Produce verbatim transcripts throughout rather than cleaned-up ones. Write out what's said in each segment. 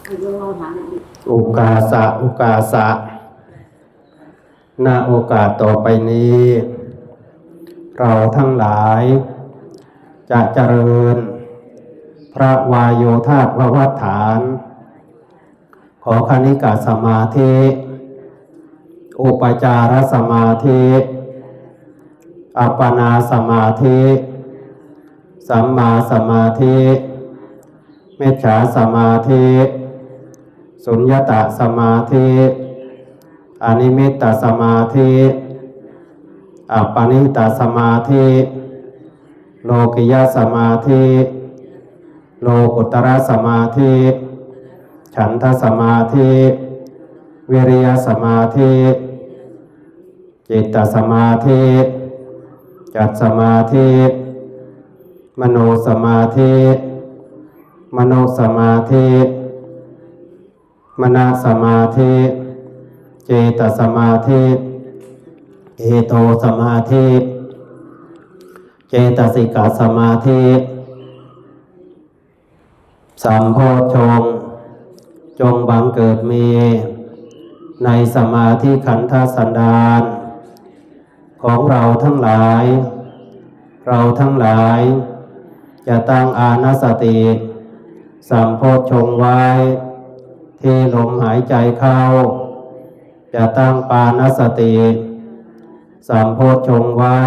โอกาสะ โอกาสะ ณ โอกาสต่อไปนี้ เราทั้งหลาย จะเจริญ พระวายโยธาพวัฏฐาน ขอคณิกะสมาธิ อุปจารสมาธิ อัปปนาสมาธิ สัมมาสมาธิ มิจฉาสมาธิ สุญญตาสมาธิ อนิมิตตสมาธิ อัปปนิตสมาธิ โลกิยสมาธิ โลกุตรสมาธิ ฉันทสมาธิ วิริยสมาธิ จิตตสมาธิ จัตสมาธิ มโนสมาธิ มโนสมาธิ มณสมาธิ เจตสมาธิ เจโตสมาธิ เจตสิกสมาธิ สัมโพชฌงค์ จงบังเกิดมี ในสมาธิขันธสันดาน ของเราทั้งหลาย เราทั้งหลาย จะตั้งอานาสติ สัมโพชฌงค์ไว้ ที่ลมหายใจเข้า จะตั้งปานาสติ สัมโพชฌงค์ไว้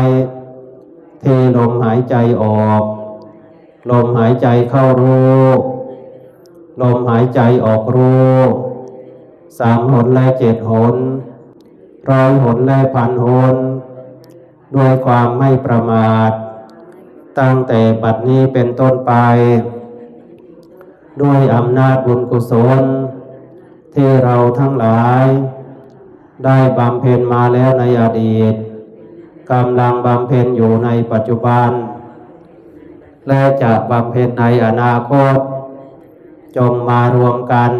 ที่ลมหายใจออก ลมหายใจเข้ารู้ ลมหายใจออกรู้ สามหนและเจ็ดหน ร้อยหนและพันหน ด้วยความไม่ประมาท ตั้งแต่บัดนี้เป็นต้นไป ด้วยอำนาจบุญกุศล ที่เราทั้งหลาย ได้บำเพ็ญมาแล้วในอดีต กำลังบำเพ็ญอยู่ในปัจจุบัน และจะบำเพ็ญในอนาคต จงมารวมกัน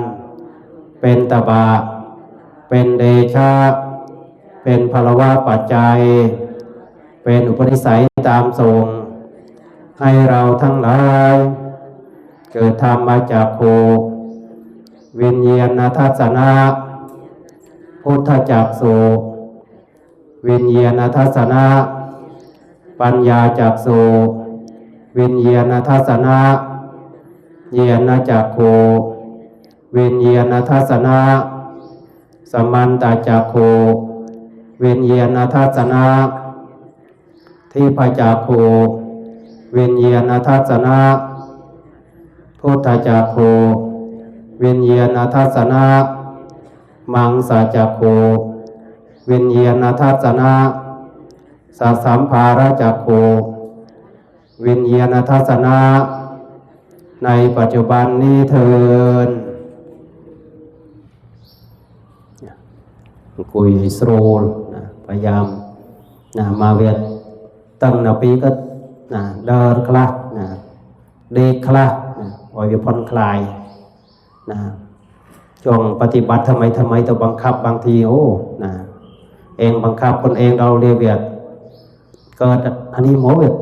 เป็นตบะ เป็นเดชะ เป็นพลวะปัจจัย เป็นอุปนิสัยตามส่ง ให้เราทั้งหลาย เกิดธรรมจักขุ วิญญาณทัศนะ พุทธจักขุ วิญญาณทัศนะ ปัญญาจักขุ วิญญาณทัศนะ ญาณจักขุ วิญญาณทัศนะ สมันตจักขุ วิญญาณทัศนะ ทิพจักขุ วิญญาณทัศนะ พุทธจักขุ วิญญาณทัศนะ มังสจักขุ วิญญาณทัศนะ สสัมภารจักขุ วิญญาณทัศนะ ในปัจจุบันนี้เทิน คุยสโรลนะ พยายามนะ มาเวียดตั้งนาปีก็นะ เดินคละนะ เดคละนะ โอ้ยผ่อนคลายนะ ช่วงปฏิบัติทำไมทำไมต้องบังคับบางที โอ้นะ เองบังคับคนเองเราเรียกเวียด เกิดอันนี้หมอเวียด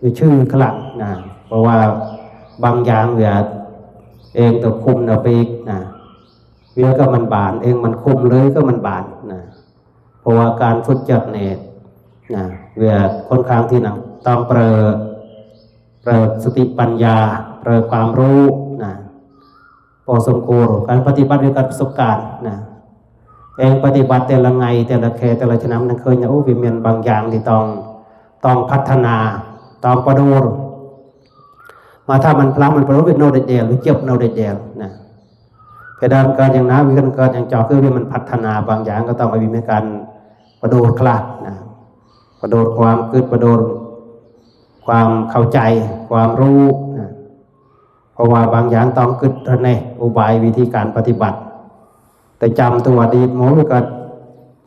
มีชื่อขลังนะ เพราะว่าบางอย่างเวียด เองต้องคุมนะปีกนะ เวียดก็มันบาน เองมันคุมเลยก็มันบานนะ เพราะว่าการฝึกจัดเนี่ยนะ เวียดค่อนข้างที่หนัก ต้องเปรอ เปรอสติปัญญา เปรอความรู้นะ พอสมควร การปฏิบัติด้วยการประสบการณ์นะ เองปฏิบัติแต่ละไง แต่ละแค แต่ละชนำนั้นเคยเนี่ย โอ้ มีเมียนบางอย่างที่ต้อง ต้องพัฒนา ต้องประโดร มาถ้ามันพลังมันประโดร เป็นโนเดเดล หรือเจ็บโนเดเดลนะ เพดานการอย่างน้ำ วิธีการอย่างจอ คือมันพัฒนาบางอย่างก็ต้องมีการประโดรคลาดนะ ประโดรความคิด ประโดรความเข้าใจ ความรู้นะ เพราะว่าบางอย่างต้องคิดระแนงอุบายวิธีการปฏิบัติ แต่จำตัวอดีตหมดก็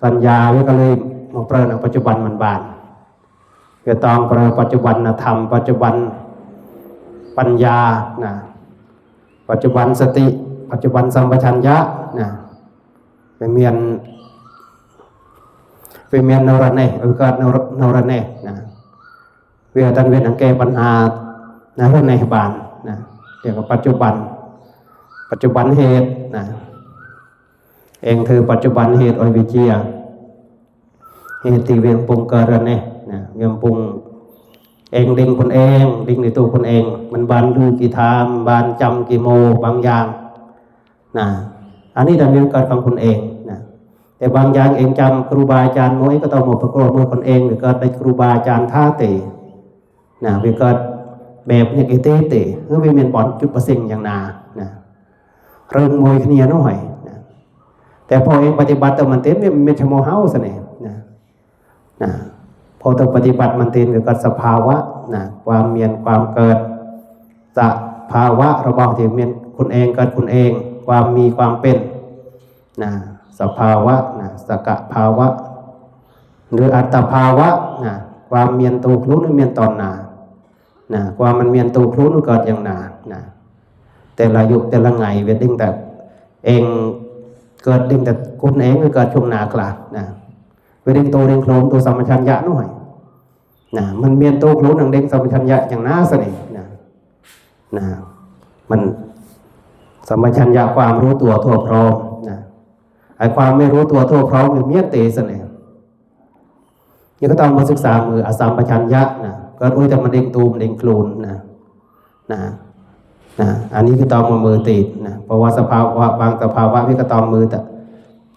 สัญญาไว้ก็เลยมาเปรอในปัจจุบันมันบาน ก็ต้องเปรอปัจจุบันธรรม ปัจจุบันปัญญานะ ปัจจุบันสติ ปัจจุบันสัมปชัญญะนะ เป็นเมียน เป็นเมียนนรเน เออ ก็นร นรเนนะ เวียดนามเวียดนามแก้ปัญหานะ เรื่องในบานนะ เกี่ยวกับปัจจุบัน ไป ปัจจุบันเหตุนะ เองถือปัจจุบันเหตุออยวิเจีย เหตุที่เวียงปุงเกิดกันเนี่ยนะ เวียงปุงเองเด้งคนเองเด้งในตัวคนเอง มันบานลือกี่ทามบานจำกี่โมบางอย่างนะ อันนี้แต่เวียงเกิดของคนเองนะ แต่บางอย่างเองจำครูบาอาจารย์มวยก็ต้องมาประกอบมือคนเองหรือเกิดในครูบาอาจารย์ท่าเตนะ เวียงเกิดแบบเนี่ยเอเตเตเออเวียงเมียนบอลจุดประเสงอย่างนานะ เรื่องมวยเคลียร์หน่อยนะ แต่พอเองปฏิบัติแต่มันเต็มเนี่ยมันไม่ใช่โมเฮาซะเนี่ยนะ นะ พอต้องปฏิบัติมันเต็มก็เกิดสภาวะนะ ความเมียนความเกิด สภาวะระบอบที่เมียนคุณเองเกิดคุณเอง ความมีความเป็นนะ สภาวะนะ สกภาวะ หรืออัตตภาวะนะ ความเมียนตัวคลุ้นหรือเมียนตอนนานะ ความมันเมียนตัวคลุ้นเกิดอย่างนานะ แต่ละยุคแต่ละไงเวดดิ้งแต่เองเกิดดิ้งแต่คุณเองก็เกิดช่วงนาคลานะ เวดดิ้งตัวเด้งโคลนตัวสัมปชัญญะหน่อยนะ มันเมียนตัวคลุ้นนังเด้งสัมปชัญญะอย่างนาเสน่ห์นะ นะ มันสัมปชัญญะความรู้ตัวทั่วพร้อมนะ ไอ้ความไม่รู้ตัวทั่วพร้อมมันเมียนเตเสน่ห์ นี่ก็ต้องมาศึกษามืออสัมปชัญญะนะ ก็โอ้ยแต่มันเด้งตูมเด้งคลูนนะ นะ นะ อันนี้ก็ต้องมามือติดนะ เพราะว่าสภาวะบางสภาวะนี่ก็ต้องมือแต่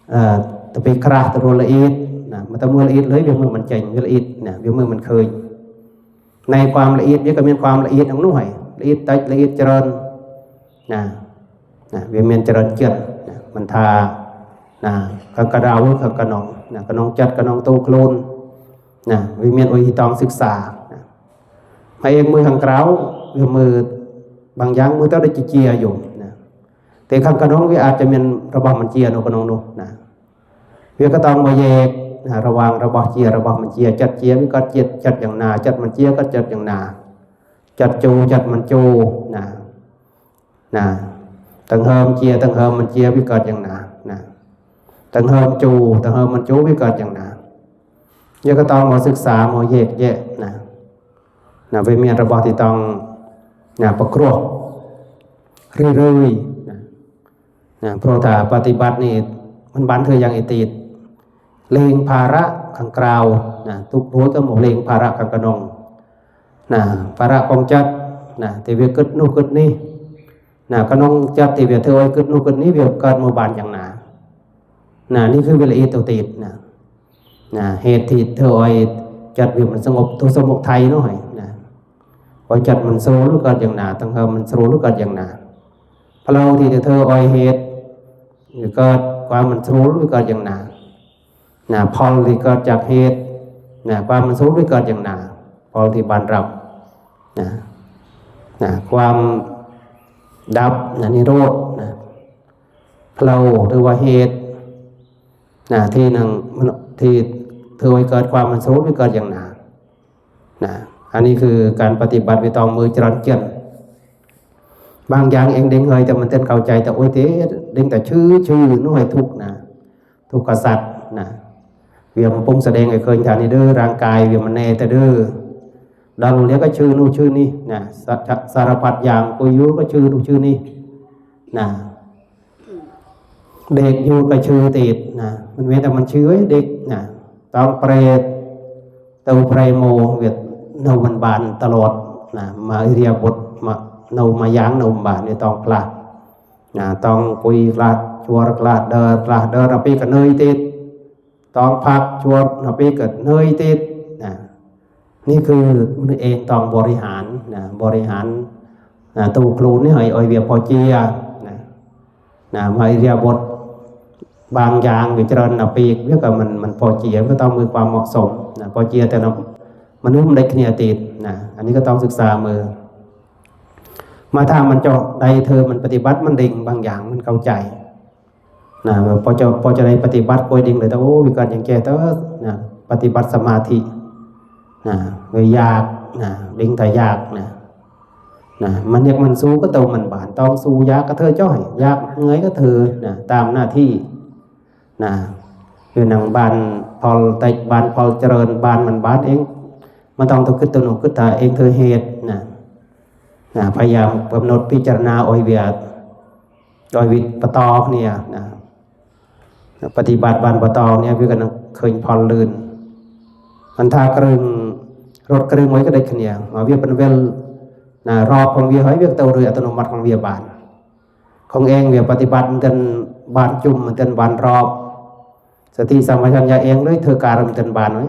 เอ่อตะไปคราตะโรละเอียดนะ มันตะมือละเอียดเลยเวียงมือมันเจ๋งละเอียดนะ เวียงมือมันเคย ในความละเอียดนี่ก็มีความละเอียดของหน่วยละเอียดตัดละเอียดเจริญนะ นะ เวียงเมียนเจริญเกียรตินะ มันทานะ ขังกะดาวขังกะนองนะ กะนองจัดกะนองตู้คลูนนะ เวียงเมียนโอ้ยที่ต้องศึกษานะ มาเองมือขังกราวเวียงมือบางอย่างมือต้องได้เจียอยู่นะ แต่ขังกะนองเวียงอาจจะเมียนระบอบมันเจียโนกะนองโนนะ เวียงก็ต้องมาแยกนะ ระหว่างระบอบเจียระบอบมันเจีย จัดเจียเวียงก็จัดจัดอย่างนา จัดมันเจียก็จัดอย่างนา จัดโจจัดมันโจนะ นะ ตั้งเฮิมเจียตั้งเฮิมมันเจียวิกฤตอย่างหนานะ ตั้งเฮิมจูตั้งเฮิมมันจูวิกฤตอย่างหนา เวียงก็ต้องมาศึกษามาแยกแยะนะ นะ เวียงเมียนระบอบที่ต้องนะ ประกรวดเรื่อยๆนะ นะ เพราะถ้าปฏิบัตินี่มันบันเทืออย่างอิติด เลงภาระขังกราวนะ ทุกโพธิ์ก็หมดเลงภาระขังกะนองนะ ภาระของจัดนะ ที่เวียงกึดนู่นกึดนี่นะ กะนองจัดที่เวียงเธอไว้กึดนู่นกึดนี่เวียงเกิดหมู่บ้านอย่างหนา นะ นี่คือเวลาอิตติดนะ นะ เหตุที่เธอไอ้จัดเวียงมันสงบ ทุกข์สมุทัยหน่อยนะ พอจัดมันสู้หรือเกิดอย่างหนา ตั้งเฮามันสู้หรือเกิดอย่างหนา พอเราที่เธอไอ้เหตุ หรือเกิดความมันสู้หรือเกิดอย่างหนา นะ พอที่เกิดจากเหตุ นะ ความมันสู้หรือเกิดอย่างหนา พอที่บานรับนะ นะ ความดับนะ นิโรธนะ เพลาหรือว่าเหตุนะ ที่หนึ่งมันที่เธอให้เกิดความมันสู้หรือเกิดอย่างหนา นะ อันนี้คือการปฏิบัติไปตองมือจรันเจียน บางอย่างเองเด้งเฮยแต่มันเต้นเข้าใจแต่โอ้ยเต้เด้งแต่ชื่อชื่อหน่วยทุกข์นะ ทุกข์กษัตริย์นะ เวียงมันปรุงแสดงให้เคยทานนี่เด้อ ร่างกายเวียงมันแน่แต่เด้อ ดาวเรียกก็ชื่อนู่นชื่อนี่นะ สะ สารพัดอย่าง กุยยูก็ชื่อนู่นชื่อนี่นะ เด็กอยู่ก็ชื่อติดนะ มันเว้นแต่มันชื่อไอ้เด็กนะ ต้องเปรต เต้าไพรโมเวียดเนามันบานตลอดนะ มาอิริยาบถมาเนามายังเนาบานนี่ต้องพลาดนะ ต้องกุยกลาดชวรกลาดเดินกลาดเดินเอาปีกกับเนยติด ต้องพักชวรเอาปีกกับเนยติดนะ นี่คือมันเองต้องบริหารนะ บริหารนะ ตู้ครูนี่ให้ออยเวียพอเจียนะ นะ มาอิริยาบถบางอย่างวิจารณาปีกเวียกกับมันมันพอเจียก็ต้องมีความเหมาะสมนะ พอเจียแต่ละมนุษย์มันได้เคลียร์ติดนะ อันนี้ก็ต้องศึกษามือ มาถ้ามันเจาะได้เธอมันปฏิบัติมันเด้งบางอย่างมันเข้าใจนะ พอจะพอจะได้ปฏิบัติกล้วยเด้งเลยแต่โอ้วิการยังแก้เตอนะ ปฏิบัติสมาธินะ ไม่ยากนะ เด้งแต่ยากนะ นะ มันเรียกมันสู้ก็เตามันบานต้องสู้ยากก็เธอจ้อย ยากเงยก็เธอนะ ตามหน้าที่นะ อยู่หนังบานพอลแต่บานพอลเจริญบานมันบานเอง มันต้องตัวคิดตัวหนุกคิดตาเองเธอเหตุนะ นะ พยายามกำหนดพิจารณาโอยเวียด ដោយវាបន្តគ្នាណា បប្រតិបត្តិបានបន្តគ្នា វាក៏នឹងឃើញផលលឿន។ មិនថាគ្រឿងរត់គ្រឿងមួយក៏ដូចគ្នា មកវាពន្វិលណា រອບផងវាហើយ វាក៏ទៅដោយអត្តនោម័តផងវាបាន។ ផងឯងវាបប្រតិបត្តិមិនទាន់បានជុំ មិនទាន់បានរອບ សតិសម្បជញ្ញៈឯងលើធ្វើការមិនទាន់បានហើយ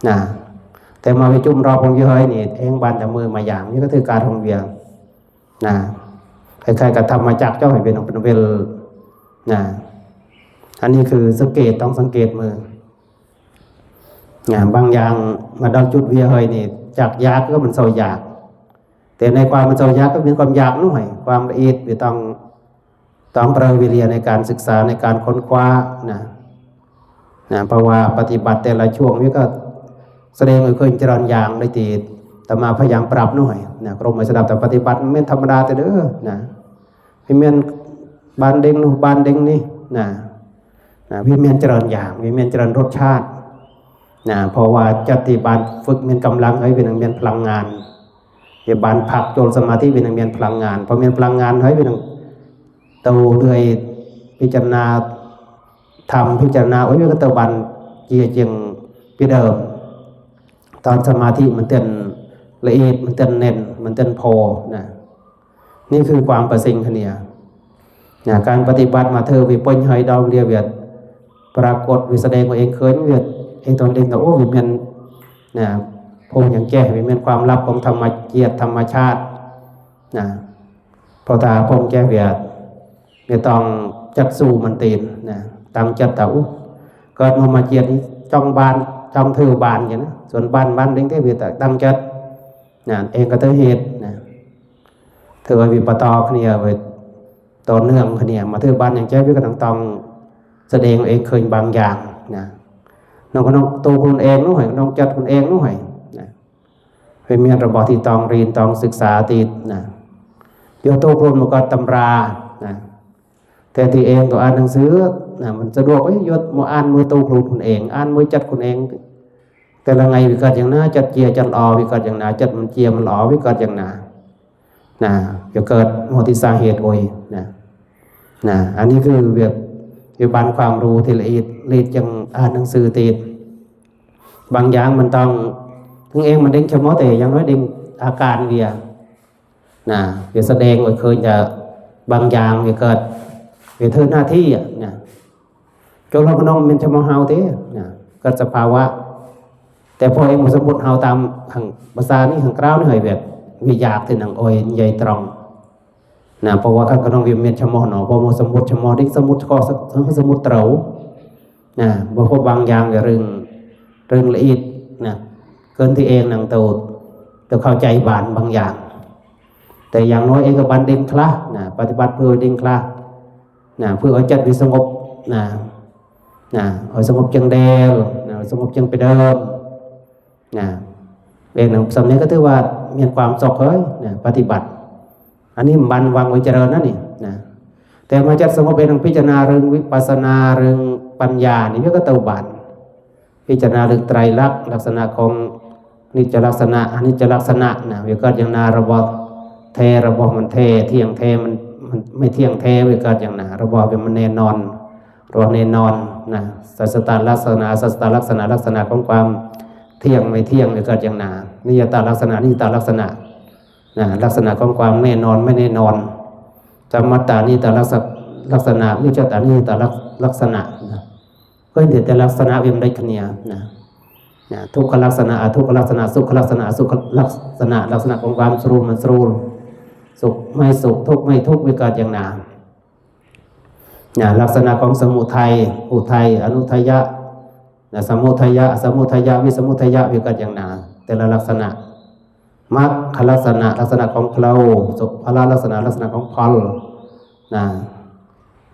ណា។ តែមកវាជុំរອບផងវាហើយនេះ ឯងបានតែមើលមួយយ៉ាង វាក៏ធ្វើការផងវាណា។ คล้ายๆกับធម្មចក្រចុះ វានឹងពន្វិលណា។ អានេះគឺសង្កេត ต้องសង្កេតមើលណា។ บางอย่างមកដល់ជុតវាហើយនេះ จากយากក៏មិនសូវយาก។ តែនៅความមិនសូវយากក៏មានความยากនោះហើយ ความละเอียดវាต้อง ต้องប្រើវេលានៃការសិក្សា នៃការค้นคว้าណាណា។ เพราะว่าបប្រតិបត្តិតែละช่วងវាក៏ស្ដែងឲ្យឃើញច្រើនយ៉ាងដូចទីអាត្មាព្យាយាមប្រាប់នោះហើយណា។ ក្រុមឲ្យស្ដាប់តែបប្រតិបត្តិមិនមែនធម្មតាទេណា។ វាមានបានដេញនោះបានដេញនេះណាណា។ វាមានច្រើនយ៉ាង វាមានច្រើនរសជាតិណា។ เพราะว่าចិត្តដែលបានហ្វឹកមានកម្លាំងហើយ វានឹងមានพลังงาน វាបានផឹកចូលសមាធិ វានឹងមានพลังงาน។ បើមានพลังงานហើយ វានឹងទៅលើពិចារណាធម្ម ពិចារណាអុយវាក៏ទៅបានជាជាងពីដើម។ តនសមាធិមិនទាន់ละเอียด មិនទាន់ណែន មិនទាន់ផណា។ នេះគឺความប្រសិទ្ធគ្នាណា។ ការបប្រតិបត្តិមកធ្វើវាពេញហើយដល់វាវាប្រាកដវាស្ដែងមកឯងឃើញវាឯងតនដេញទៅអូវាមានណាភពយ៉ាងចេះ វាមានความลับของធម្មជាតិធម្មជាតិណា។ ព្រោះថាភពចេះវាវាតង់ចិត្តស៊ូមិនទេណាតាំងចិត្តថាអូកើតមកមកជាតិនេះចង់បានចង់ធ្វើបានចឹងណា។ ส่วนបានបានដេញទេវាតាំងចិត្តណាឯងក៏ទៅហេតុណា ធ្វើឲ្យវាបន្តគ្នាវាតទៅនឹងគ្នាមកធ្វើបានយ៉ាងចេះវាក៏នឹងតង់ស្ដែងឲ្យឃើញបានយ៉ាងណាក្នុងក្នុងតួខ្លួនឯងនោះហើយក្នុងចិត្តខ្លួនឯងនោះហើយណាវាមានរបស់ទីតង់រៀនតង់សិក្សាទៀតណាយកតួខ្លួនមកកត់តម្រាណាតែទីឯងទៅអាននឹងសឿណាមិនស្រួលអីយកមកអានមើលតួខ្លួនខ្លួនឯងអានមើលចិត្តខ្លួនឯងតែថ្ងៃវាកើតយ៉ាងណាចិត្តជាចិត្តល្អវាកើតយ៉ាងណាចិត្តមិនជាមិនល្អវាកើតយ៉ាងណាណាវាកើតមកទីសាហេតុអុយណាណាអានេះគឺវាវាបានความรู้ที่ละเอียดละเอียดជាងអាននឹងសឿទៀតบางอย่างមិនតង់ទាំងឯងមិនដេញឈ្មោះទេយ៉ាងណាដេញអាការវាណាវាស្ដែងឲ្យឃើញថាบางอย่างវាកើតវាធ្វើหน้าที่ណាចូលក្នុងមានឈ្មោះហៅទេណាកើតសភាវៈតែពួកឯងមកសម្ពុតហៅតាមខាងភាសានេះខាងក្រៅនេះហើយវាវាយ៉ាប់ទៅនឹងអុយនិយាយត្រង់ណាព្រោះថាខាងក្នុងវាមានឈ្មោះណោះព្រោះមកសម្ពុតឈ្មោះនេះសម្ពុតខុសសម្ពុតត្រូវណាបើពួកบางอย่างវារឿងរឿងละเอียดណាเกินที่ឯងនឹងទៅទៅเข้าใจបានบางอย่างតែយ៉ាងណាឯងក៏បានដេញខ្លះណាបប្រតិបត្តិធ្វើឲ្យដេញខ្លះណាធ្វើឲ្យចិត្តវាស្ងប់ណាណាឲ្យស្ងប់ជាងដែលណាឲ្យស្ងប់ជាងពីដើមណាពេលហ្នឹងសំនេះក៏ถือว่าមានความសុខហើយណាបប្រតិបត្តិអានេះមិនបានវឹងឲ្យច្រើនណានេះណាតែមកចិត្តស្ងប់ពេលហ្នឹងពិចារណារឿងវិបស្សនារឿងបញ្ញានេះវាក៏ទៅបានពិចារណារឿងត្រៃលក្ខណ៍លក្ខណៈของនិច្ចលក្ខណៈអនិច្ចលក្ខណៈណាវាកើតយ៉ាងណារបស់แท้របស់មិនแท้เที่ยงแท้មិនមិនไม่เที่ยงแท้វាកើតយ៉ាងណារបស់វាមិនแน่นอนរបស់แน่นอนណាសច្ចតលក្ខណៈអសច្ចតលក្ខណៈលក្ខណៈของความเที่ยงไม่เที่ยงវាកើតយ៉ាងណានិយតលក្ខណៈអនិយតលក្ខណៈណាลักษณะของความแน่นอนไม่แน่นอนสมมตานิยตลักษณะลักษณะนิจจตานิยตลักษณะนะឃើញតែតែលក្ខណៈវាមិនដូចគ្នាណាណាទុក្ខលក្ខណៈអទុក្ខលក្ខណៈសុខលក្ខណៈអសុខលក្ខណៈលក្ខណៈของความស្រួលមិនស្រួលសុខមិនសុខទុក្ខមិនទុក្ខវាកើតយ៉ាងណាណាលក្ខណៈของសមុทัยឧทัยអនុทัยណាសមុทัยអសមុทัยវិសមុทัยវាកើតយ៉ាងណាតែละลักษณะមគ្គលក្ខណៈលក្ខណៈของផ្លូវសុភលលក្ខណៈលក្ខណៈของផលណា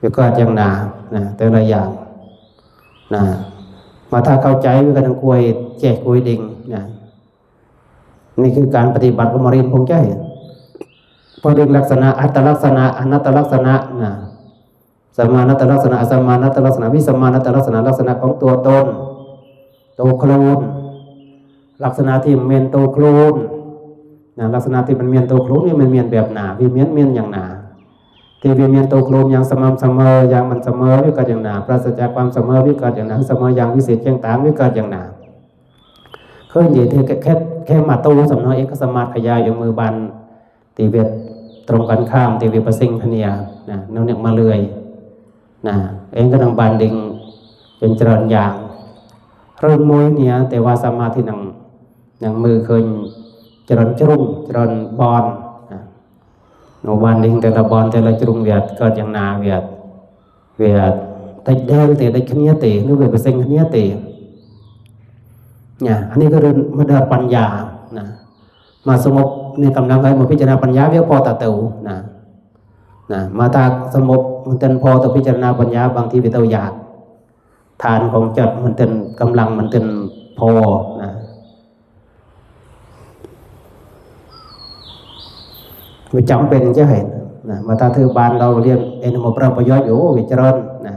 វាកើតយ៉ាងណាណាតែละอย่างណាមកថាเข้าใจវាក៏នឹងគួរចេះគួរដេញណានេះគឺការបប្រតិបត្តិរបស់រៀនផងចេះពរដេញលក្ខណៈអត្តលក្ខណៈអនត្តលក្ខណៈណាសមានត្តលក្ខណៈអសមានត្តលក្ខណៈវិសមានត្តលក្ខណៈលក្ខណៈของตัวตนตัวខ្លួនលក្ខណៈที่មិនមែនตัวខ្លួនណាលក្ខណៈที่មិនមែនตัวខ្លួនវាមិនមានបែបណាវាមានមានយ៉ាងណា ที่វាមានតួខ្លួនយ៉ាងស្មើសម័យយ៉ាងមិនសម័យវាកើតយ៉ាងណាប្រាសចាកความសម័យវាកើតយ៉ាងណាសម័យយ៉ាងវិសេសជាងតាងវាកើតយ៉ាងណាឃើញនិយាយថាខេខេខេមកតួសំណោះឯកសមាធិយាយមើលបានទីវាត្រង់កាន់ខាមទីវាប្រសិងគ្នាណានៅអ្នកមកលឿយណាឯងក៏នឹងបានដេញចិញ្ច្រានយ៉ាងរឿងមួយនេះតែវាសមាធិនឹងនឹងមើលឃើញច្រើនជ្រុងច្រើនបនណានៅបានដេញតែលបនតែលជ្រុងវាកើតយ៉ាងណាវាវាតិចដែលតែតិចគ្នាទេនោះវាប្រសិងគ្នាទេណាអានេះក៏រឿងមកដល់បញ្ញាណាមកសងប់មានកម្លាំងហើយមកពិចារណាបញ្ញាវាផតទៅណាណាមកថាសងប់មិនទាន់ផទៅពិចារណាបញ្ញាបางทีវាទៅយ៉ាងឋានของចិត្តមិនទាន់កម្លាំងមិនទាន់ផណាវាចាំเป็นអញ្ចឹងហើយណាមកថាធ្វើបានដល់រៀនអេនមកប្រើប្រយោជន៍អូវាច្រើនណា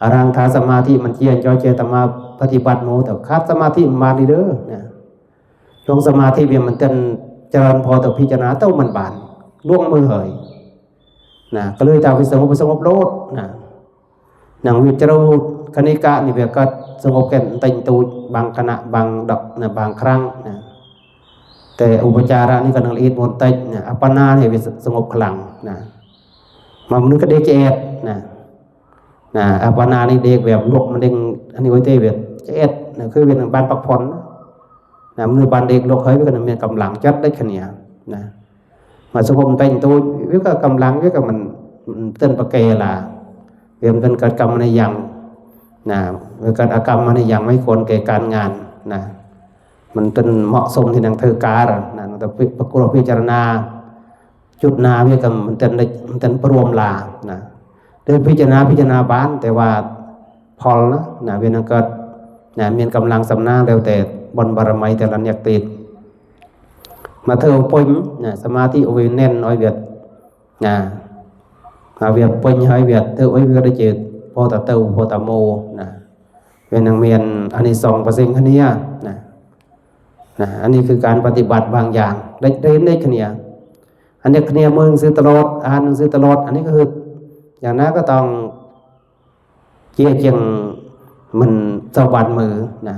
អរងថាសមាធិមិនជាអញ្ចឹងចេះតែមកបប្រតិបត្តិមកទៅខាត់សមាធិមិនបាននេះទេណាក្នុងសមាធិវាមិនទាន់ច្រើនផទៅពិចារណាទៅមិនបានលួងមើលហើយណាក៏លើថាវាសងប់វាសងប់លោតណានឹងវាជ្រៅខនិកៈនេះវាកើតសងប់កែបន្តិចតូចបាំងគណៈបាំងដកណាបាំងក្រាំងណាតែឧបចារៈនេះក៏នឹងល្អិតបន្តិចណាអបណានេះវាសងប់ខ្លាំងណាមកមនុស្សក៏ដេកជាអែតណាណាអបណានេះដេកវាលុកមិនដេកអានេះអុយទេវាជាអែតណាគឺវានឹងបានប៉ាក់ផុនណាមនុស្សបានដេកលុកហើយវាក៏នឹងមានកម្លាំងចិត្តដូចគ្នាណាមកសង្គមតែងតូចវាក៏កម្លាំងវាក៏មិនមិនទាន់ប្រកែឡាវាមិនទាន់កើតកម្មនៃយ៉ាងណាវាកើតអកម្មនៃយ៉ាងមិនควរแก่การงานណាមិនទាន់เหมาะสมที่នឹងធ្វើការណាទៅពិប្រគ្រោះពិចារណាជុតណាវាក៏មិនទាន់ដូចមិនទាន់ព្រមឡាណាទៅពិចារណាពិចារណាបានតែว่าផលណាណាវានឹងកើតណាមានកម្លាំងសំណាងទៅតែបុណ្យបារមីតែលញឹកទៀតមកធ្វើឲ្យពេញណាសមាធិឲ្យវាណែនឲ្យវាណាហើយវាពេញហើយវាទៅឲ្យវាដូចជាផតទៅផតមោណាវានឹងមានអានិសង្សប្រសិទ្ធគ្នាណាណាអានេះគឺការបប្រតិបត្តិบางយ៉ាងដូចរៀនដូចគ្នាអានេះគ្នាមើលនឹងស៊ឺតលត់អាននឹងស៊ឺតលត់អានេះគឺយ៉ាងណាក៏ต้องជាជាងមិនទៅបាត់មើលណា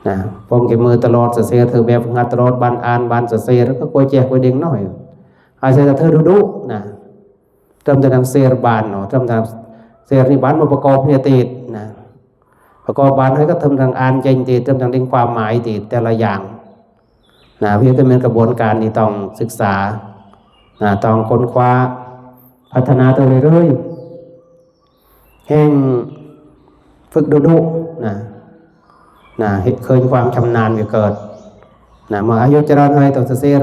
ណាពងគេមើលតលត់សរសេរធ្វើបែបងាត់តលត់បានអានបានសរសេរក៏គួរចេះគួរដេញនោះហើយតែធ្វើឌុឌុណាត្រឹមតែនឹងសេរបាននោះត្រឹមតែសេរនេះបានមកប្រកបគ្នាទៀតណាប្រកបបានហើយក៏ត្រឹមតែអានចេញទៀតត្រឹមតែដេញความหมายទៀតតែละយ៉ាងណាវាក៏មានក្បួនការនេះต้องศึกษาណាต้องค้นคว้าพัฒนาទៅเรื่อยๆ ហេងហ្វឹកឌុឌុណាណាហេឃើញความชำนาญវាកើតណាមកអាយុច្រើនហើយទៅសរសេរ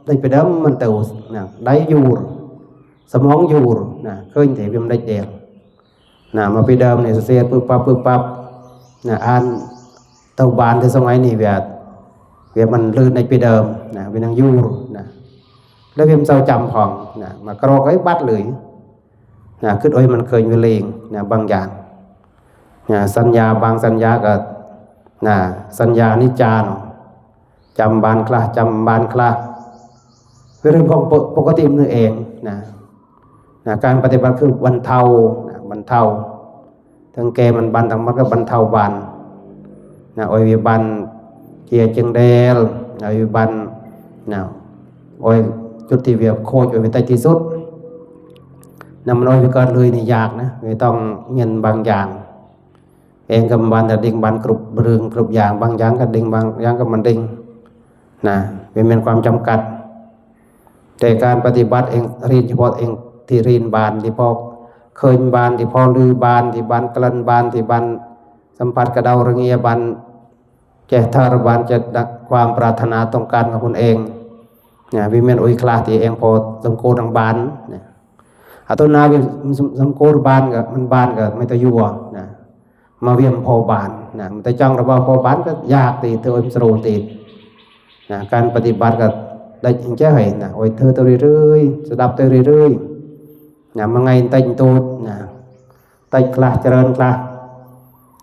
ដូចពីដើមមិនទៅណាដៃយូរស្មងយូរណាឃើញតែវាមិនដេចដែរណាមកពីដើមនេះសរសេរពឹបប៉ាប់ពឹបប៉ាប់ណាអានទៅបានទៅសងឯនេះវាវាមិនលឿនដូចពីដើមណាវានឹងយូរណា ដែលវាមិនសូវចាំផងណាមកក្រកអីបាត់លុយណាគិតអុយមិនឃើញវាលេងណាบางอย่างណាសញ្ញាบางសញ្ញាក៏ណាសញ្ញានិច្ចានោះចាំបានខ្លះចាំបានខ្លះវារឿងของปกติមនុស្សឯងណាណាការបប្រតិបត្តិគឺបន្ធូរណាបន្ធូរទាំងកែមិនបានទាំងមកក៏បន្ធូរបានណាអុយវាបានជាជាងដែលអុយវាបានណាអុយជុតទីវាខូចអុយវាតិចទីសុទ្ធណាមិនអុយវាកើតលុយនេះយากណាវាต้องមានบางอย่างឯងក៏មិនបានតែដេញបានគ្រប់រឿងគ្រប់យ៉ាងบางយ៉ាងក៏ដេញบางយ៉ាងក៏មិនដេញណាវាមានความจำกัดតែការបប្រតិបត្តិឯងរៀនជាប់ឯងទីរៀនបានទីផងឃើញបានទីផងឮបានទីបានក្លិនបានទីបានសម្បត្តិកដោរងាបានចេះថាបានចិត្តដាក់ความប្រាថ្នាต้องการរបស់ខ្លួនឯងណាវាមានអុយខ្លះទីឯងផងសង្គោនឹងបានណាអត់ទៅណាវាសង្គោបានក៏មិនបានក៏មិនទៅយួរណាមកវាមិនផោបានណាមិនទៅចង់របស់ផោបានក៏យากទីធ្វើឲ្យស្រួលទីណាការបប្រតិបត្តិក៏ដាច់អញ្ចឹងហើយណាអុយធ្វើទៅរឿយៗស្ដាប់ទៅរឿយៗណាមួយថ្ងៃបន្តិចបន្តួចណាតិចខ្លះច្រើនខ្លះ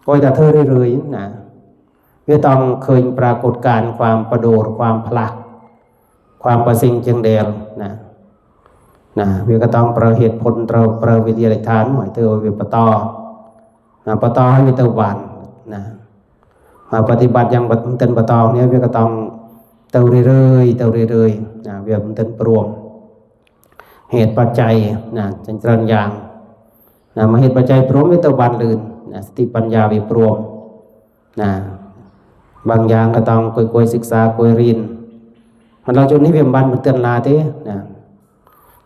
អុយតែធ្វើរឿយៗណាវាต้องឃើញប្រាកដការណ៍ความប្រដួលความផ្លាស់ความប្រសិងជាងដែលណា ណា វាក៏តង់ប្រើហេតុផល ត្រូវប្រើវិទ្យាល័យឋានមកទៅវាបន្តណាបន្តឲ្យវាទៅបានណាមកបប្រតិបត្តិយ៉ាងមិនទាន់បន្តនេះវាក៏តង់ទៅរឿយៗទៅរឿយៗណាវាមិនទាន់ព្រមហេតុបច្ច័យណាចិញ្ច្រើនយ៉ាងណាមកហេតុបច្ច័យព្រមវាទៅបានលឿនណាសតិបញ្ញាវាព្រមណាบางอย่างก็ต้องค่อยๆศึกษาค่อยเรียนมันเราจุดนี้វាមិនបានមិនទាន់ឡាទេណា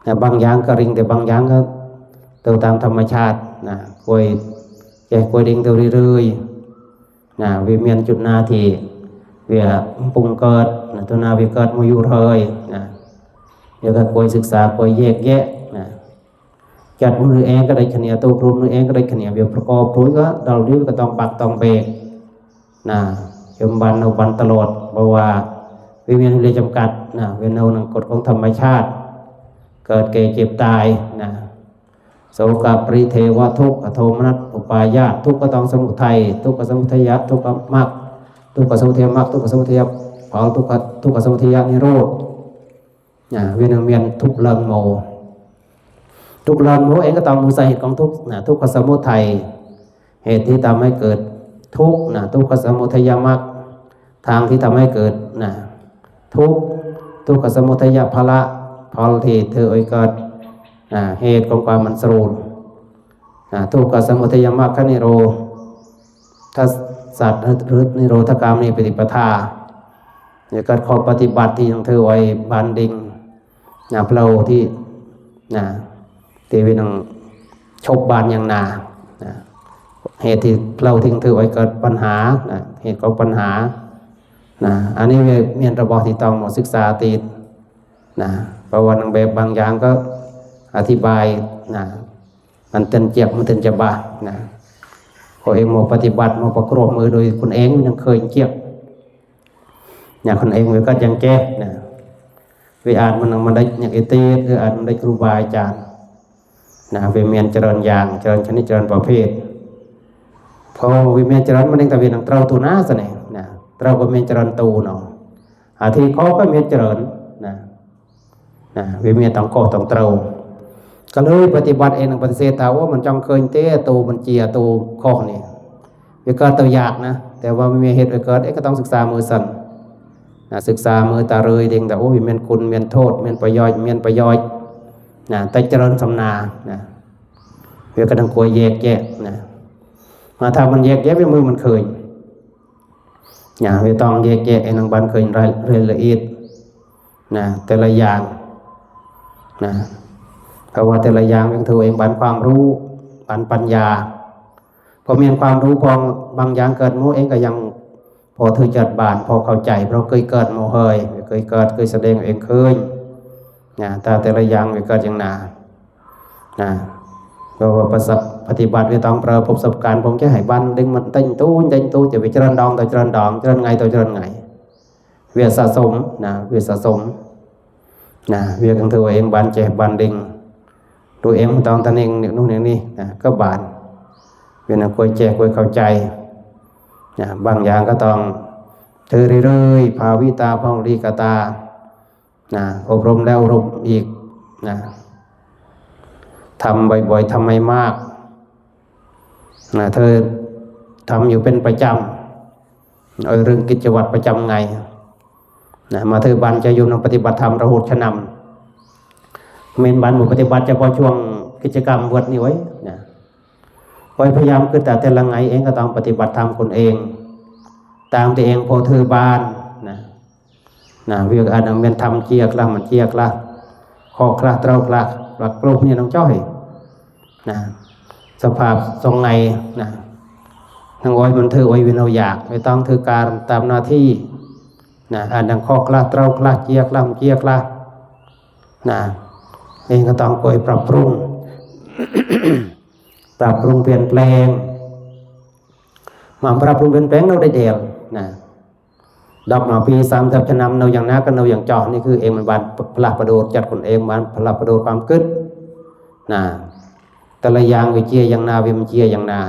ណាบางอย่างក៏រៀងតែบางอย่างក៏ទៅតាមធម្មជាតិណាគួយចេះគួយរៀងទៅរឿយៗណាវាមានจุดណាที่វាកំពុងកើតណាទៅណាវាកើតមកយូរហើយណាវាក៏គួយសិក្សាគួយแยกแยะណាចិត្តមនុស្សឯងក៏ដូចគ្នាទោសខ្លួនមនុស្សឯងក៏ដូចគ្នាវាប្រកបរួចក៏ដល់នេះវាក៏ต้องបាក់ต้องបែកណាខ្ញុំបាននៅបានតលត់เพราะว่าវាមានវេលាចំកាត់ណាវានៅនឹងកฎของធម្មជាតិកើតแก่เจ็บตายណាโสกปริเทวทุกขโทมนัสอุปายาสทุกข์ก็ต้องสมุทัยทุกขสมุทัยทุกขมรรคทุกขสมุทัยมรรคทุกขสมุทัยผลทุกขทุกขสมุทัยนิโรธ ណាវានឹងមានទុក្ខឡើងមកទុក្ខឡើងមកអីក៏តមកសาเหตุของទុក្ខណាទុក្ខសមុทัยเหตุที่ทำให้เกิดทุกข์นะทุกขสมุทัยมรรคทางที่ทำให้เกิดนะทุกข์ทุกขสมุทัยผละផលที่ធ្វើឲ្យកើតណាเหตุของความមិនស្រួលណាទុក្ខសមុทัยមรรคនិโรธ ថាសត្វឬនិរោធកាមនីបតិបថាវាកើតខុសបប្រតិបត្តិទីនឹងធ្វើឲ្យបានដេញណាផ្លូវទីណាទីវានឹងឈប់បានយ៉ាងណាណាហេតុទីផ្លូវទីនឹងធ្វើឲ្យកើតបញ្ហាណាហេតុក៏បញ្ហាណាអានេះវាមានរបស់ទីតង់មកសិក្សាទៀតណាបើវត្តនឹងបែបบางอย่างក៏អធិប្បាយណាមិនទាន់ជាក់មិនទាន់ច្បាស់ណាក៏អេងមកបប្រតិបត្តិមកប្រគ្រោះមើលដោយខ្លួនឯងនឹងឃើញជាក់ណាខ្លួនឯងវាក៏យ៉ាងចេះណាវាអាចមិននឹងមិនដេចអ្នកឯទៀតឬអាចមិនដេចគ្រូបាអាចារ្យណាវាមានច្រើនយ៉ាងច្រើនชนิดច្រើនប្រភេទផងវាមានច្រើនមិនដឹងថាវានឹងត្រូវទូណាសិនណាត្រូវក៏មានច្រើនទូនោះអាទីខក៏មានច្រើនណាណាវាមានទាំងខុសទាំងត្រូវក៏លើបប្រតិបត្តិឯនឹងបដិសេធថាអូមិនចង់ឃើញទេទូមិនជាទូខុសនេះវាកើតទៅយากណាតែว่าវាមានហេតុឲ្យកើតឯងក៏ต้องសិក្សាមើលសិនណាសិក្សាមើលតារឿយដេញថាអូវាមានគុណមានโทษមានប្រយោជន៍មានប្រយោជន៍ណាតែច្រើនសំណាណាវាក៏នឹងគួរแยกแยะណាមកថាមិនแยกแยะវាមើលមិនឃើញណាវាต้องแยกแยะឯនឹងបានឃើញរ៉ែលរ៉ែលละเอียดណាតែละอย่างណាเพราะว่าแต่ละอย่างវាធ្វើឯងបានความรู้បានបញ្ញាพอមានความรู้ផងบางอย่างកើតមកឯងក៏យ៉ាងพอធ្វើចិត្តបានพอเข้าใจเพราะเคยកើតមកហើយវាเคยកើតเคยแสดงឯងឃើញណាតែតែละอย่างវាកើតយ៉ាងណាណាเพราะว่าប្រសពបប្រតិបត្តិវាต้องប្រើប្រសពការផងចេះឲ្យបានដឹងមិនតិចតូចតិចតូចទៅវាច្រើនដងទៅច្រើនដងច្រើនថ្ងៃទៅច្រើនថ្ងៃវាសะสมណាវាសะสมណាវានឹងធ្វើឲ្យឯងបានចេះបានដឹងตัวเองមិនต้องតែនឹងនេះនោះនឹងនេះណាក៏បានវានឹងគួរចេះគួរเข้าใจណាบางอย่างก็ต้องធ្វើเรื่อยๆภาวิตาផងลีกตาណាอบรมแล้วอบรมอีกណាทำบ่อยๆทำให้มากណាเธอทำอยู่เป็นประจำเอาเรื่องกิจวัตรประจำไงนะมาเธอบ้านจะอยู่นำปฏิบัติธรรมระหดชนำเมนบ้านหมู่ปฏิบัติเฉพาะช่วงกิจกรรมวัดนี้ไว้นะไว้พยายามคือแต่แต่ละไงเองก็ต้องปฏิบัติธรรมคนเองตามตัวเองพอเธอบ้านนะ ណាវាក៏អាចនឹងមានធម្មជាខ្លះមិនជាខ្លះខុសខ្លះត្រូវខ្លះផ្លាស់ប្ដូរគ្នានឹងចុះឯណាសភាពសងថ្ងៃណានឹងអោយមិនធ្វើអោយវានៅយ៉ាងវាតង់ធ្វើការតាមនាទីណាអាចនឹងខុសខ្លះត្រូវខ្លះជាខ្លះមិនជាខ្លះណានេះក៏តង់គួរឲ្យប្រាប់ព្រុងប្រាប់ព្រុងពៀនប្លែងមកប្រាប់ព្រុងពៀនប្លែងនៅដដែលណា ដប់មកពីសាមសិបឆ្នាំនៅយ៉ាងណាក៏នៅយ៉ាងចោះនេះគឺអេងមិនបានផ្លាស់ប្ដូរចិត្តខ្លួនអេងបានផ្លាស់ប្ដូរความគិតណាតែละយ៉ាងវាជាយ៉ាងណាវាមិនជាយ៉ាងណា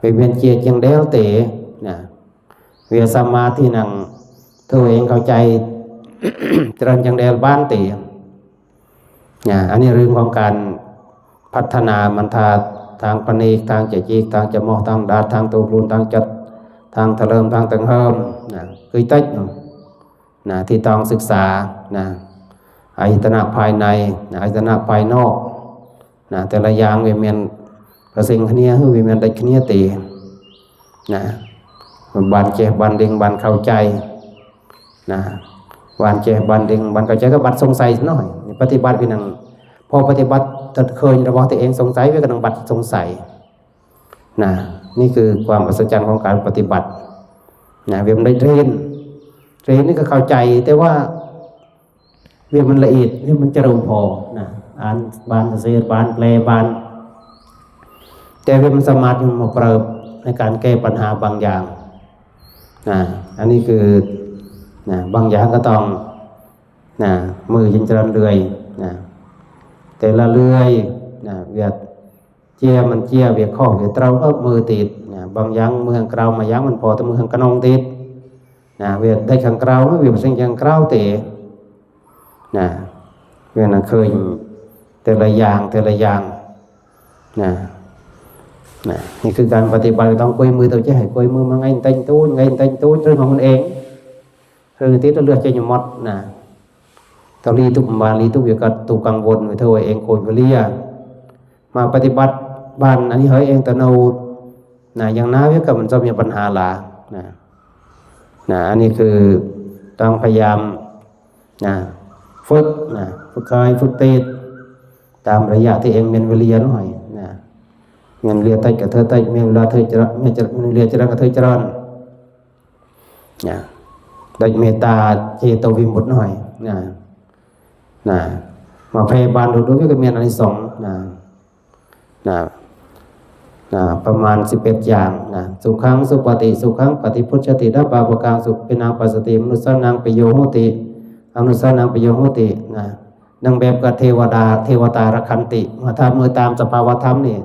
វាមានជាជាងដែលទេណាវាសមាធិនឹងធ្វើអេងเข้าใจច្រើនជាងដែលបានទេ นะ อันนี้เรื่องของการพัฒนามันทาทางพเนก ทางจะจีก ทางจะมอ ทางดาด ทางตูกลูน ทางจัด ทางทะเลิม ทางตังเฮิม นะ คือเต็ดเนาะ นะ ที่ต้องศึกษา นะ อายตนะภายใน นะ อายตนะภายนอก นะ แต่ละอย่างវាមានប្រសិនគ្នា ឬវាមានដាច់គ្នាទេ ណា បានចេះ បានដឹង បានខៅចៃ ណា បានចេះ បានដឹង បានខៅចៃ ក៏បាត់សង្ស័យណោះ បប្រតិបត្តិវានឹង พอปฏิบัติទៅឃើញរបស់តើឯងសង្ស័យ វាក៏នឹងបាត់សង្ស័យ ណា នេះគឺความอัศจรรย์ของการปฏิบัติ ណា វាមិនដាច់រៀន រៀននេះក៏ខៅចៃ តែว่าវាមិនល្អិត វាមិនជ្រៅพอ ណា អានបានសរសេរបាន แปลបាន តែវាមិនសមត្ថមកប្រើ ในการแก้ปัญหาบางอย่าง ណា អានេះគឺ ណា บางอย่างក៏ต้อง ណា មើលចិញ្ច្រានលឿយ ណា តែលឿយ ណា វាជាមិនជា វាខុស វាត្រូវ អឺ មើលទៀត ណា บางอย่างមើលខាងក្រៅមួយយ៉ាងមិនផុត ទៅមើលខាងក្នុងទៀត ណា វាដាច់ខាងក្រៅ វាប្រសិនខាងក្រៅទេ ណា វានឹងឃើញតែละយ៉ាង តែละយ៉ាង ណា ណា នេះគឺការបប្រតិបត្តិ ต้องគួយមើលទៅចេះ ហើយគួយមើលមួយថ្ងៃបន្តិចតូច ថ្ងៃបន្តិចតូច រឿងរបស់ខ្លួនឯង រឿងទៀតទៅលឺចេញមក ណា ទៅលីទុកមិនបាន លីទុកវាកើតទុកកង្វល់ វាធ្វើឲ្យឯងខូចវេលា មកបប្រតិបត្តិបានអានេះហើយឯងទៅនៅ ណា យ៉ាងណាវាក៏មិនសមមានបញ្ហាឡើយ ណា ណា អានេះគឺต้องพยายาม ណា ฝึก ណា ฝึกហើយ ฝึกទៀត តាមរយៈទីឯងមានវេលានោះហើយ ណា មានវេលាតិចក៏ធ្វើតិច មានវេលាធ្វើច្រើន មានច្រើន មានវេលាច្រើនក៏ធ្វើច្រើន ណា ដូចមេត្តាចេតោវិមុតនោះហើយ ណា ណា មកแผ่បានដូចៗវាក៏មានអានិសង្ស ណា ណា ណា ប្រមាណสิบเอ็ดយ៉ាង ណា សុខੰ សុបតិ សុខੰ បតិភុច្ឆតិ ណា បាវកាំ សុខិណាំ បស្សតិ មនុស្សណាំ បយោហោតិ អមនុស្សណាំ បយោហោតិ ណា នឹងបែបក៏ទេវតា ទេវតារក្ខន្តិ មកថាមើលតាមសភាវធម៌នេះ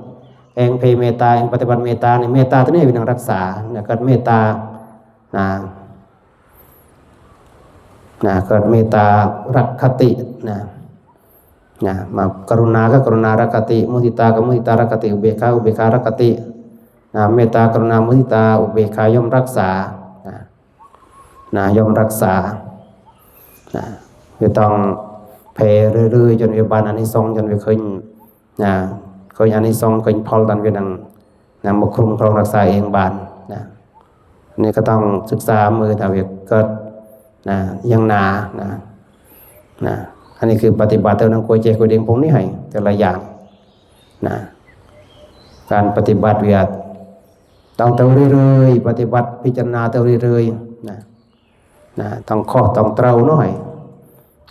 ឯងភ័យមេត្តា ឯងបប្រតិបត្តិមេត្តានេះ មេត្តាទៅនេះវានឹងរក្សា ណា កើតមេត្តា ណា ណា កើតមេត្តារក្ខន្តិ ណា ណា មកករុណាក៏ករុណារក្ខន្តិ មុទិតាក៏មុទិតារក្ខន្តិ ឧបេក្ខាឧបេក្ខារក្ខន្តិ ណា មេត្តាករុណាមុទិតាឧបេក្ខាយំរក្សា ណា ណា យំរក្សា ណា វាต้องแผ่เรื่อยๆ จนវាបានអានិសង្ស ចនវាឃើញ ណា ឃើញអានិសង្ស ឃើញផលតាន់វានឹង ណា មកគ្រប់គ្រងរក្សាឯងបាន ណា នេះក៏ต้องศึกษาមើលថាវាកើត ណា យ៉ាងណា ណា ណា អានេះគឺបប្រតិបត្តិទៅនឹងគួរចេះគួរដឹងពងនេះហើយ តែละយ៉ាង ណា ការបប្រតិបត្តិវា ต้องទៅเรื่อยๆ បប្រតិបត្តិពិចារណាទៅเรื่อยៗ ណា ណា ต้องខុស ต้องត្រូវនោះហើយ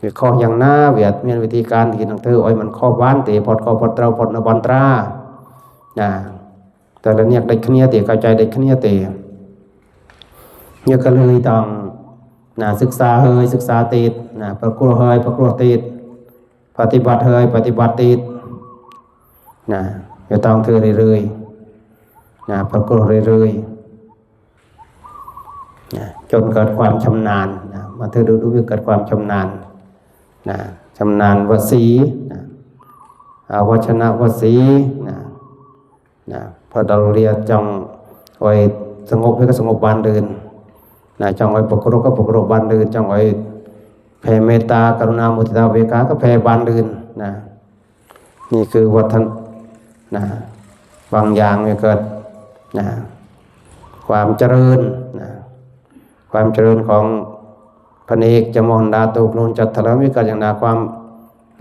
វាខុសយ៉ាងណា វាអត់មានវិធីការទីនឹងធ្វើឲ្យมันខុសបានទេ ផុតខុសផុតត្រូវផុតនៅបន្តរា ណា តែละអ្នកដាច់គ្នាទេ ខៅចៃដាច់គ្នាទេ យើងក៏លើយតង់ ណា សិក្សាហើយសិក្សាទៀត ណា ប្រគ្រោះហើយប្រគ្រោះទៀត បប្រតិបត្តិហើយបប្រតិបត្តិទៀត ណា វាต้องធ្វើเรื่อยๆ ណា ប្រគ្រោះเรื่อยๆ ណា จนเกิดความชำนาญ ណា មកធ្វើដូចៗវាកើតความชำนาญ ណា ชำนาญវសី ណា អវចនវសី ណា ណា พอដល់វាចង់ឲ្យស្ងប់វាក៏ស្ងប់បានលឿន ណា ចង់ឲ្យប្រគ្រោះក៏ប្រគ្រោះបានលឿន ចង់ឲ្យแผ่មេត្តាករុណាមុទិតាឧបេក្ខាក៏แผ่បានលឿន ណា នេះគឺវឌ្ឍន ណា บางอย่างវាកើត ណា ความเจริญ ណា ความเจริญของพระเนกจมนดาตูกลูนจัตตาเลิมវាកើតយ៉ាងណា ความ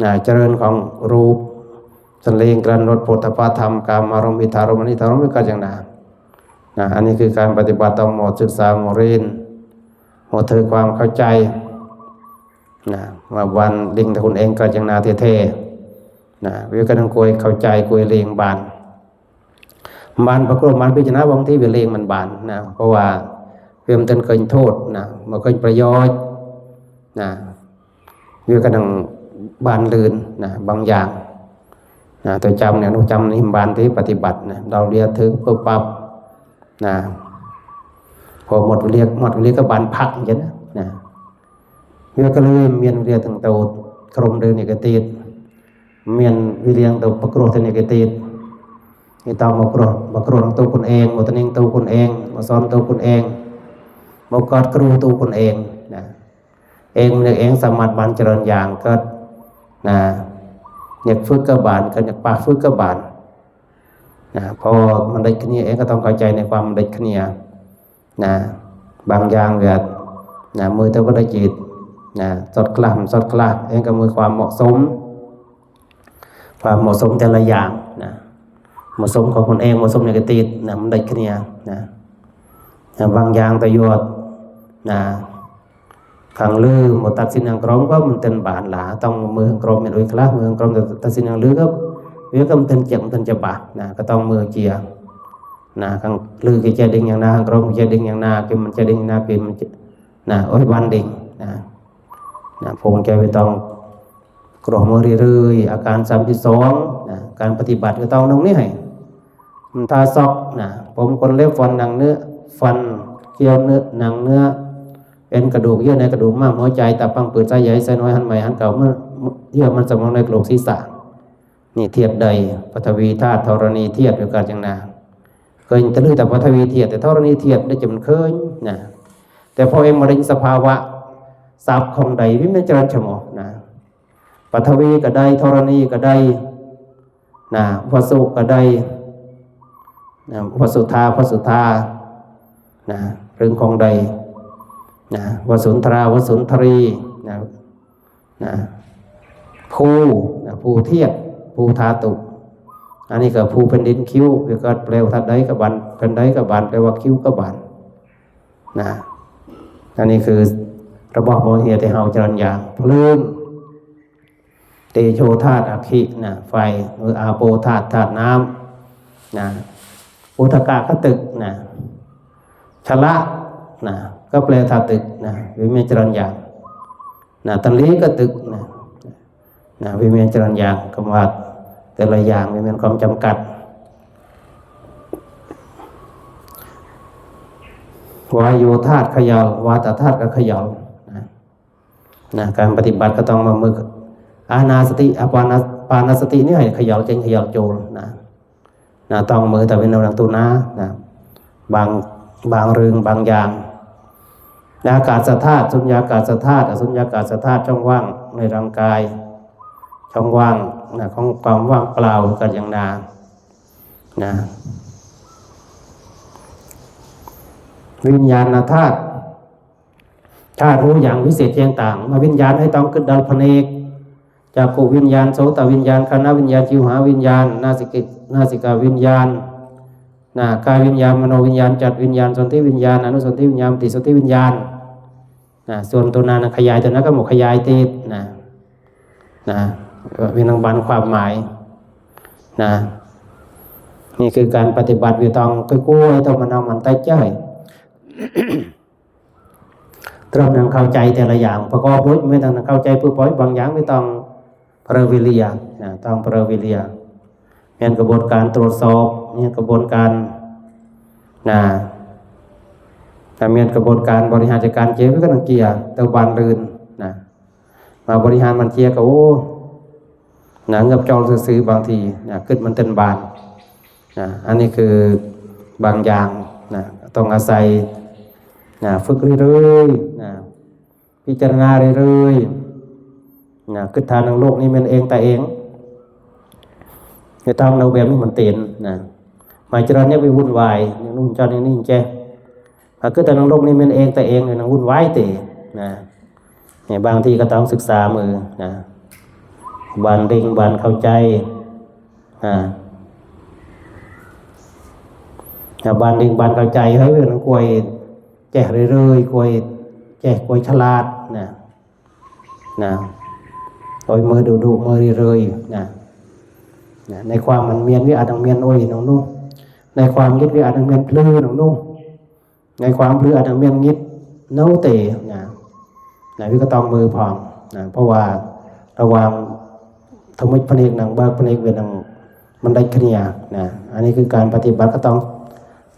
ណា เจริญของរូប សន្លេងក្លិនរស ផុតផា ធម្ម កាមារម្មណ៍ ឥទ្ធិអារម្មណ៍ អនិដ្ឋារម្មណ៍វាកើតយ៉ាងណា ណា អានេះគឺការបប្រតិបត្តិ ต้องមកសិក្សាមករៀន មកធ្វើความเข้าใจ ណា មកបានដឹងថាខ្លួនឯងកើតយ៉ាងណាទេទេ ណា វាក៏នឹងគួរឲ្យខៅចៃគួរឲ្យលេងបាន មិនបានប្រគ្រោះមិនបានពិចារណា បางทีវាលេងមិនបាន ណា เพราะว่าវាមិនទាន់ឃើញโทษ ណា មកឃើញប្រយោជន៍ ណា វាក៏នឹងបានលឿន ណា บางយ៉ាង ណា ទៅចាំអ្នកនោះចាំនេះមិនបានទេ បប្រតិបត្តិ ណា ដល់វាធ្វើពឹបប៉ាប់ ណា พอหมดវេលា หมดវេលាក៏បានផឹកអញ្ចឹង ណា វាក៏លើមានវេលាទាំងទៅក្រុមឬនេះក៏ទៀត មានវារៀងទៅប្រគ្រោះទៅនេះគេទៀតគេតមកគ្រោះប្រគ្រោះនឹងទូខ្លួនឯងមកទៅនឹងទូខ្លួនឯងមកសនទូខ្លួនឯងមកកត់គ្រូទូខ្លួនឯងណាឯងមនុស្សឯងសមាធិបានច្រើនយ៉ាងកើតណាអ្នកធ្វើក៏បានកើតអ្នកប៉ះធ្វើក៏បានណាព្រោះមិនដាច់គ្នាឯងក៏ต้องเข้าใจในความមិនដាច់គ្នាណាบางយ៉ាងវាណាមើលទៅក៏ដូចជាណាសុទ្ធខ្លះមិនសុទ្ធខ្លះឯងក៏មើលความเหมาะสมความเหมาะสมแต่ละอย่างណាเหมาะสมของคนเองเหมาะสมในกตินะมันได้គ្នាណាណាบางយ៉ាងទៅយកណាខាងលើមកតាត់ស៊ីនខាងក្រោមក៏មិនទាន់បានឡាតង់មើលខាងក្រោមមានអុយខ្លះមើលខាងក្រោមទៅតាត់ស៊ីនខាងលើក៏វាក៏មិនទាន់ជាក់មិនទាន់ច្បាស់ណាក៏តង់មើលជាណាខាងលើគេចេះដេញយ៉ាងណាខាងក្រោមគេចេះដេញយ៉ាងណាគេមិនចេះដេញយ៉ាងណាគេមិនចេះណាអុយបានដេញណាណាភងចេះវាតង់គ្រោះមើលរឿយៗអាការសាមទីសងណាការปฏิบัติក៏តង់ក្នុងនេះហើយមិនថាសក់ណាผมขนเล็บฟันหนังเนื้อฟันเขี้ยวเนื้อหนังเนื้อเอ็นกระดูกเยื่อในกระดูกม้ามหัวใจตับพังผืดไส้ใหญ่ไส้น้อยหันใหม่หันเก่าเมื่อเยื่อมันสมองในกระโหลกศีรษะนี่ធាតុដីពထវីធាតុធរណីធាតុវាកើតយ៉ាងណាឃើញទៅលើតែពថវីធាតុតែធរណីធាតុដូចជាមិនឃើញណាតែพอเองมาเห็นสภาวะศัพท์ของដីវាមានច្រើនឈ្មោះណាពថវីក៏ដីធរណីក៏ដីណាវសុក៏ដីណាវសុថាវសុថាណារឿងของដីណាវសុន្ទរាវសុន្ទរីណាណាภูណាภูធាតុภูธาตุอันนี้ก็ภูแผ่นดินคิ้วវាកើតแปลว่าธาตุដីក៏បានแผ่นដីក៏បានแปลว่าคิ้วក៏បានណាอันนี้คือរបស់មោហៈដែលហៅច្រើនយ៉ាងភ្លើង เตโชธาตุอัคคีนะไฟหรืออาโปธาตุธาตุน้ำนะอุทกะก็ตึกนะชละนะก็แปลธาตุตึกนะវាមានច្រើនយ៉ាងណាតលីក៏ទឹកណាណាវាមានច្រើនយ៉ាងកំណត់តែละយ៉ាងវាមានความจำกัดវាយោធាតុខយល់វាតធាតុក៏ខយល់ណាណាការปฏิบัติก็ต้องมามืออานาสติอาปานาปานาสตินี่ให้ขยอลเจงขยอลโจลนะนะต้องมือแต่เป็นแนวหลังตัวนะนะบางบางเรื่องบางอย่างนะอากาศธาตุสุญญากาศธาตุอสุญญากาศธาตุช่องว่างในร่างกาย ช่องว่างนะของความว่างเปล่ากันอย่างนานะวิญญาณธาตุ ธาตุรู้อย่างวิเศษแจ้งต่างมาวิญญาณให้ต้องกึดดอลพเนกจักขุวิญญาณโสตวิญญาณคานวิญญาณจิวหาวิญญาณนาสิกนาสิกาวิญญาณนะกายวิญญาณมโนวิญญาณจัดวิญญาณสนธิวิญญาณอนุสนธิวิญญาณปฏิสนธิวิญญาณนะส่วนตัวนั้นขยายตัวนั้นก็หมดขยายติดนะนะมีนังบันความหมายนะนี่คือการปฏิบัติวิตองก็กู้ให้ต้องมานำมันใต้ใจ ត្រឹមនឹងเข้าใจតែละយ៉ាងប្រកបរួចមានទាំងនឹងเข้าใจពើពយបางយ៉ាងវាต้องប្រើវេលាណាต้องប្រើវេលាមានក្បួនការត្រួតសបមានក្បួនការណាតែមានក្បួនការបរិហារចាត់ការជាវាក៏នឹងជាទៅបានលឿនណាមកបរិហារមិនជាក៏អូណាងើបចូលซื่អឺៗบางทีណាគិតមិនទាន់បានណាអានេះคือบางอย่างណាต้องอาศัยណាฝึกเรื่อยๆណា ពិចារណារឿយៗណាគិតថានឹងលោកនេះមានអេងតែអេងវាតោងនៅបែបនេះមិនទេណាមកច្រើននេះវាវុនវាយនឹងនោះចន់នេះចេះហើយគិតថានឹងលោកនេះមានអេងតែអេងនឹងវុនវាយទេណានេះบางทีก็ต้องศึกษาមើលណាបានដេញបានเข้าใจណាណាបានដេញបានเข้าใจហើយវានឹងគួយចេះរឿយៗគួយចេះគួយឆ្លាតណា ណាឲ្យមើលดุดุមើលរឿយៗណាណាในความមិនមានវាអាចនឹងមានអុយក្នុងនោះในความងិតវាអាចនឹងមានភ្លឺក្នុងនោះในความភ្លឺអាចនឹងមានងិតនៅទេណាណាវាក៏ต้องមើលផងណាเพราะว่าระหว่างថ្មិចភ្នែកនិងបើកភ្នែកវានឹងមិនដាច់គ្នាណាអានេះគឺការបប្រតិបត្តិក៏ต้อง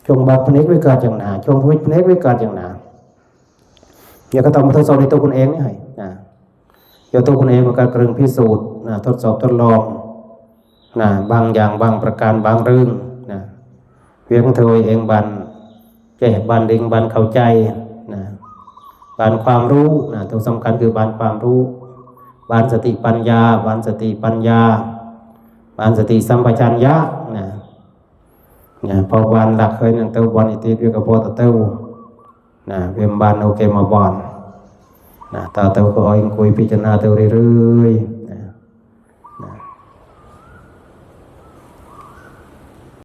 ช่วงបើកភ្នែកវាកើតយ៉ាងណាช่วงថ្មិចភ្នែកវាកើតយ៉ាងណា វាក៏តមកធ្វើសោតនៃទុកខ្លួនឯងនេះហើយណា เจ้าตัวคนเองก็เกิดเรื่องพิสูจน์นะ ทดสอบทดลองนะ บางอย่างบางประการบางเรื่องนะ เวียงเทยเองบันแก่บันดิงบันเข้าใจนะ บันความรู้นะ ตัวสำคัญคือบันความรู้ บันสติปัญญา บันสติปัญญา บันสติสัมปชัญญะนะ นะ เพราะบันหลักเคยนั่งเต้าบันอิติเวียกระเพาะเต้านะ เวียมบันโอเคมาบันนะ ตาเต้าก็อ้อยคุยพิจารณาเต้าเรื่อยๆ